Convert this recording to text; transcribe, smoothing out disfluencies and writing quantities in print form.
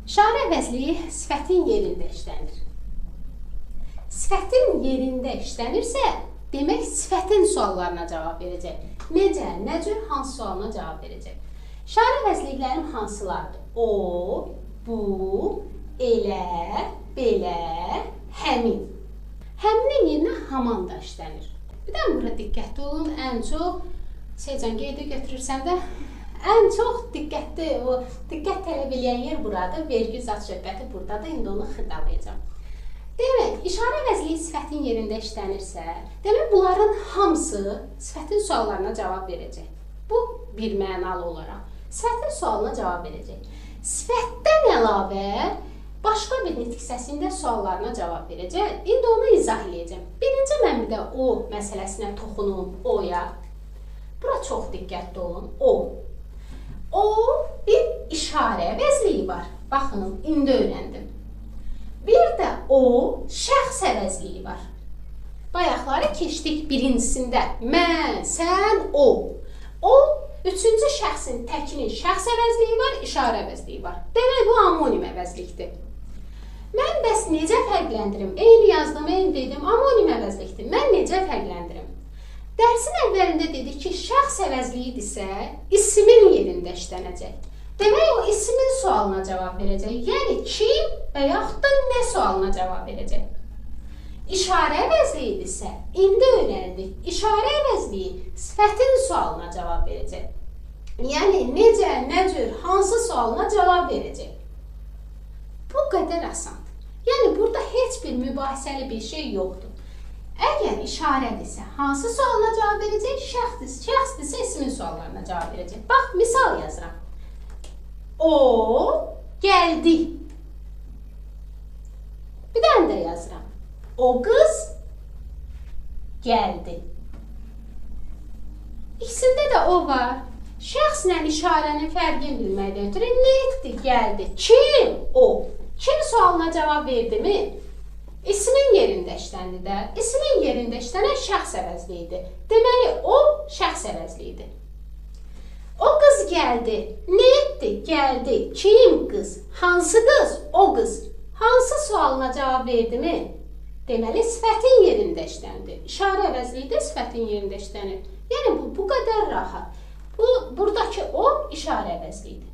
İşarə əvəzliyi sifətin yerində işlənir. Sifətin yerində işlənirsə, demək sifətin suallarına cavab verəcək. Necə, nə cür, hansı sualına cavab verəcək. İşarə əvəzliklərim hansılardır? O, bu, elə, belə, həmin. Həminin yerinə haman da işlənir. Bir də bura diqqətli olun, ən çox Seycan qeydə götürürsən də ən çox diqqətli, o diqqət tələb eləyən yer buradır, vergül zat söhbəti buradadır, indi onu xırdalayacağam. Demək, işarə əvəzliyi sifətin yerində işlənirsə, demək bunların hamısı sifətin suallarına cavab verəcək. Bu bir mənalı olaraq sifətin sualına cavab verəcək. Sifətdən əlavə başqa bir nitq hissəsində suallarına cavab verəcək. İndi onu izah eləyəcəm. Birinci mən bir də o məsələsinə toxunum, oya. Bura çox diqqətli olun, o. O bir işarə əvəzliyi var. Baxın, indi öyrəndim. Bir də o şəxs əvəzliyi var. Bayaqları keçdik birincisində. Mən, sən, o. O, üçüncü şəxsin təkinin şəxs əvəzliyi var, işarə əvəzliyi var. Demək, bu amonim əvəzlikdir. Mən bəs necə fərqləndirim? Eyni yazdım, eyni dedim, amonim əvəzlikdir. Mən necə fərqləndirim? Dərsin əvvəlində dedik ki, şəxs əvəzliyidirsə, ismin yerində işlənəcək. Demək, o ismin sualına cavab verəcək. Yəni, kim və yaxud da nə sualına cavab verəcək. İşarə əvəzliyidirsə, indi öyrəndik, işarə əvəzliyi sifətin sualına cavab verəcək. Yəni, necə, nə cür, hansı sualına cavab verəcək. Bu qədər asandır. Yəni, burada heç bir mübahisəli bir şey yoxdur. Əgər işarədirsə, hansı sualına cavab verəcək? Şəxsdirsə, ismin suallarına cavab verəcək. Bax, misal yazıram. O gəldi. Bir dənə də yazıram. O qız gəldi. İkisində də o var. Şəxslə işarənin fərqini bilməkdən ötürü nə etdi? Gəldi. Kim? O. Kim sualına cavab verdimi? İsmin yerində işləndi də. İsmin yerində işlənən şəxs əvəzliyidir. Deməli, o şəxs əvəzliyidir. O qız gəldi. Nə etdi? Gəldi. Kim qız? Hansı qız? O qız. Hansı sualına cavab verdimi? Deməli, sifətin yerində işləndi. İşarə əvəzliyi də sifətin yerində işlənir. Yəni, bu qədər rahat. Buradakı o işarə əvəzliyidir.